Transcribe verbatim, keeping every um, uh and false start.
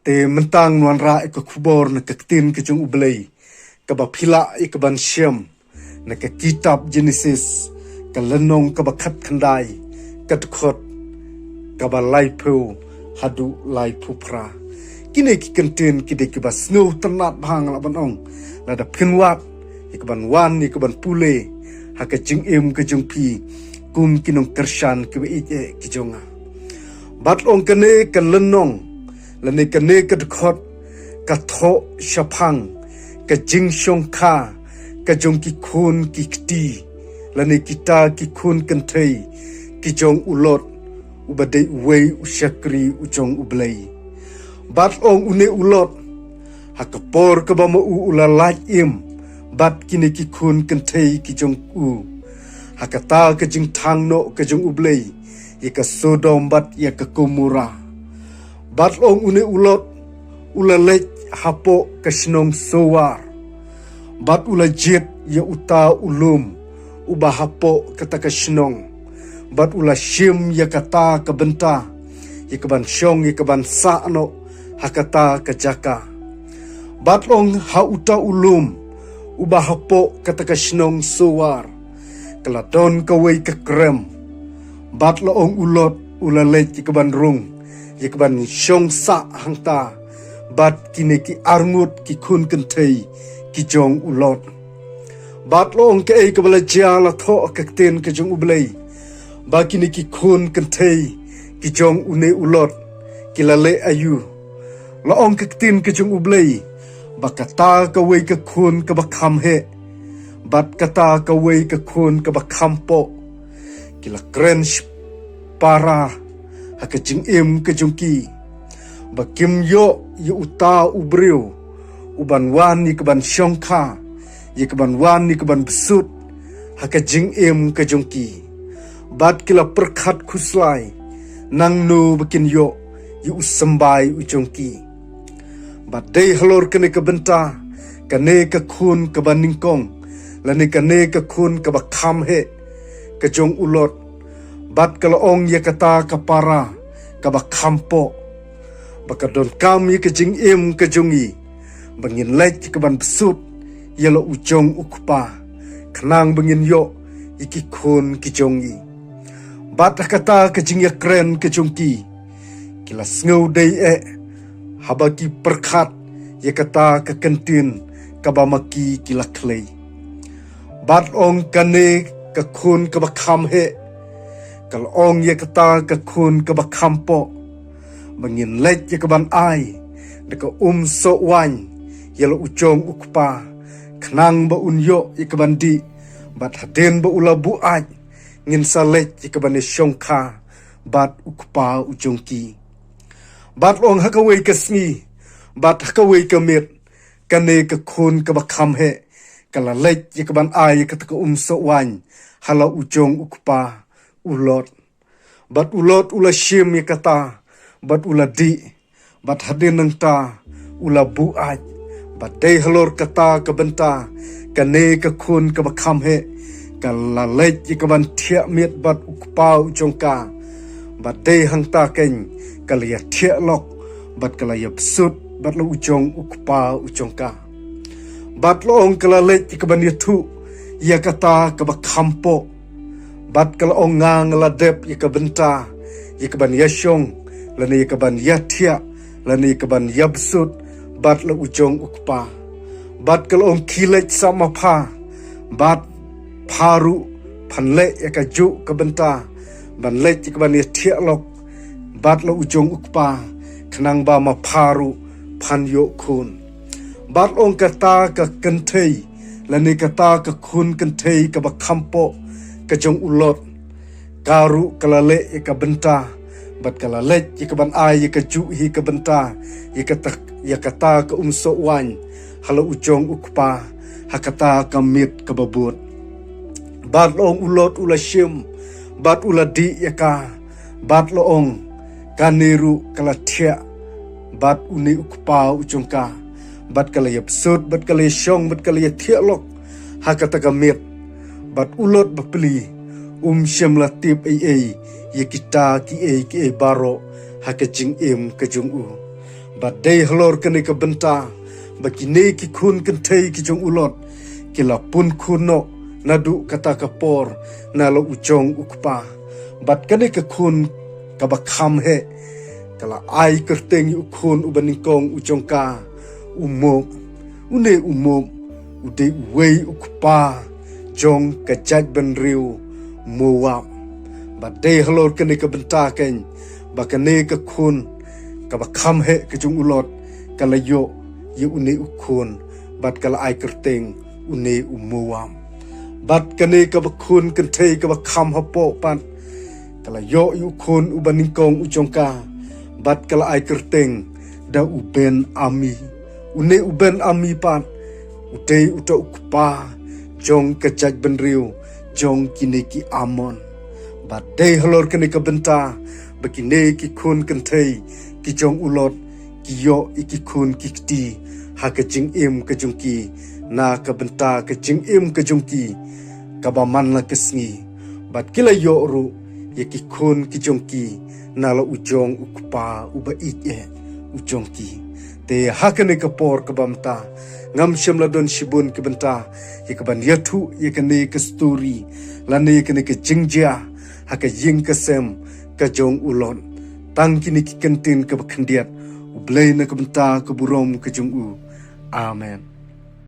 Te mynta ngan wanrah ïa ka khubor na ka ktien ka jong U Blei, kaba phi lah ïa kaban shem na ka kitab Jenesis, ka lynnong kaba khatkhyndai, ka dkhot kaba laiphew haduh laiphew phra. Kine ki kyntien ki dei kiba sngewtynnat bha, nga lah ban ong, lada phin wad ïa kaban wan ïa kaban pule ha ka jingim ka jong phi kum ki nongkyrshan kiba ïeit eh ki jong nga. Bad la ong kane ka lynnong, lane kane ka dkhot, ka thoh shaphang ka jingshongkha ka jong ki khun ki kti, lane kita ki khun kynthei ki jong u Lot, uba dei uwei u shakri u jong U Blei. Bad la ong une u Lot, ha ka por kaba ma u u la lait im bad kine ki khun kynthei ki jong u, ha kata ka jingthang noh ka jong U Blei ïa ka Sodom bad ïa ka Gomorrah. Bad la ong une u Lot u la leit hapoh ka shnong Sowar, bad u la jied ïa uta u lum uba hapoh kata ka shnong, bad u la shim ïa kata ka bynta ïa kaban shong ïa kaban sah noh ha kata ka jaka. Bad la ong ha uta u lum uba hapoh kata ka shnong Sowar, ka la don kawei ka krem. Bad la ong u Lot u la leit ïa kaban rung ïa kaban shong sah hangta bad kine ki arngut ki khun kynthei ki jong u Lot. Bad la ong kaei kaba la jia, la thoh ha ka ktien ka jong U Blei, ba kine ki khun kynthei ki jong une u Lot ki la leh aïu. La ong ka ktien ka jong U Blei, ba kata kawei ka khun kaba kham heh bad kata kawei ka khun kaba kham poh, ki la kren shipara ha ka jingim ka jong ki, ba kim ïoh ïa uta u briew uban wan ïa kaban shongkha, ïa kaban wan ïa kaban bsut ha ka jingim ka jong ki. Bad ki la pyrkhat khuslai nangno ba kin ïoh ïa u symbai u jong ki. Bad dei halor kane ka bynta, kane ka khun kaba nyngkong, lane kane ka khun kaba kham heh ka jong u Lot, bad ka la ong ïa kata ka para kaba kham poh, ba ka donkam ïa ka jingim ka jong ngi, ba ngin leit ïa kaban bsut ïa la u jong u kpa, khnang ba ngin ïoh ïa ki khun ki jong ngi. Bad ha kata ka jingïakren ka jong ki, ki la sngew dei eh haba ki pyrkhat ïa kata ka kyntien kaba ma ki ki la khlei. Bad la ong kane ka khun kaba kham heh, ka la ong ïa kata ka khun kaba kham poh, ba ngin leit ïa kaban ai da ka um soh waiñ ïa la u jong u kpa, khnang ba un ïoh ïa kaban dih, bad hadien ba u la buaid, ngin sa leit ïa kaban ïa shongkha bad u kpa u jong ki. Bad la ong ha kawei ka sngi, bad ha kawei ka miet, kane ka khun kaba kham heh, ka la leit ïa kaban ai ïa kata ka um soh waiñ ha la u jong u kpa u Lot. Bad u Lot u la shim ïa kata, bad u la dih, bad hadien nangta u la buaid. Bad dei halor kata ka bynta, kane ka khun kaba kham heh, ka la leit ïa kaban thiah miet bad u kpa u jong ka. Bad dei hangta keiñ ka la ïathiah lok, bad ka la ïabsut bad la u jong u kpa u jong ka. Bad la ong ka la leit ïa kaban ïathuh ïa kata kaba kham poh. Bad ka la ong, nga nga la dep ïa ka bynta ïa kaban ïashong, lane ïa kaban ïathiah, lane ïa kaban ïabsut bad la u jong u kpa. Bad ka la ong, khie leit sa ma pha, bad pha ruh phan leh ïa kajuh ka bynta ban leit ïa kaban ïathiah lok bad la u jong u kpa, khnang ba ma pha ruh phan ïoh khun. Bad la ong kata ka kynthei, lane kata ka khun kynthei kaba kham poh ka jong u Lot, ka ruh ka la leh ïa ka bynta, bad ka la leit ïa kaban ai ïa kajuh hi ka bynta ïa kata, ïa kata ka um soh waiñ ha la u jong u kpa ha kata ka miet kaba bud. Bad la ong u Lot u la shim, bad u la dih ïa ka, bad la ong, kane ruh ka la thiah bad une u kpa u jong ka. Bad ka la ïabsut, bad ka la ïashong, bad ka la ïathiah lok ha kata ka miet. Bad u Lot bapli um shym la tip ei ei ïa kita kiei kiei baroh ha ka jingim ka jong u. Bad dei halor kane ka bynta ba kine ki khun kynthei ki jong u Lot ki la pun khun noh naduh kata ka por na la u jong u kpa. Bad kane ka khun kaba kham heh ka la ai kyrteng ïa u khun uba nyngkong u jong ka u Moab. Une u Moab u dei uwei u kpa jong ka jaitbynriew Moab. Bad dei halor kane ka bynta keiñ ba kane ka khun kaba kham heh ka jong u Lot ka la ïoh ïa une u khun bad ka la ai kyrteng une u Moab. Bad kane kaba khun kynthei kaba kham hapoh pat ka la ïoh ïa u khun uba nyngkong u jong ka bad ka la ai kyrteng da u Ben-ammi. Une u Ben-ammi pat u dei uta u kpa jong ka jaitbynriew jong kine ki Ammon. Bad dei halor kane ka bynta ba kine ki khun kynthei ki jong u Lot ki ïoh ïa ki khun ki kti ha ka jingim ka jong ki na ka bynta ka jingim ka jong ki kaba man la ka sngi. Bad ki la ïoh ruh ïa ki khun ki jong ki na la u jong u kpa uba ïeit eh u jong ki. Te ha kane ka por kaba mynta ngam shym la don shibun ki bynta ïa kaban ïathuh ïa kane ka story lane ïa kane ka jingjia ha ka ïing ka sem ka jong u Lot. Tang kine ki kyntien kaba khyndiat. U Blei na ka bynta ka burom ka jong u. Amen.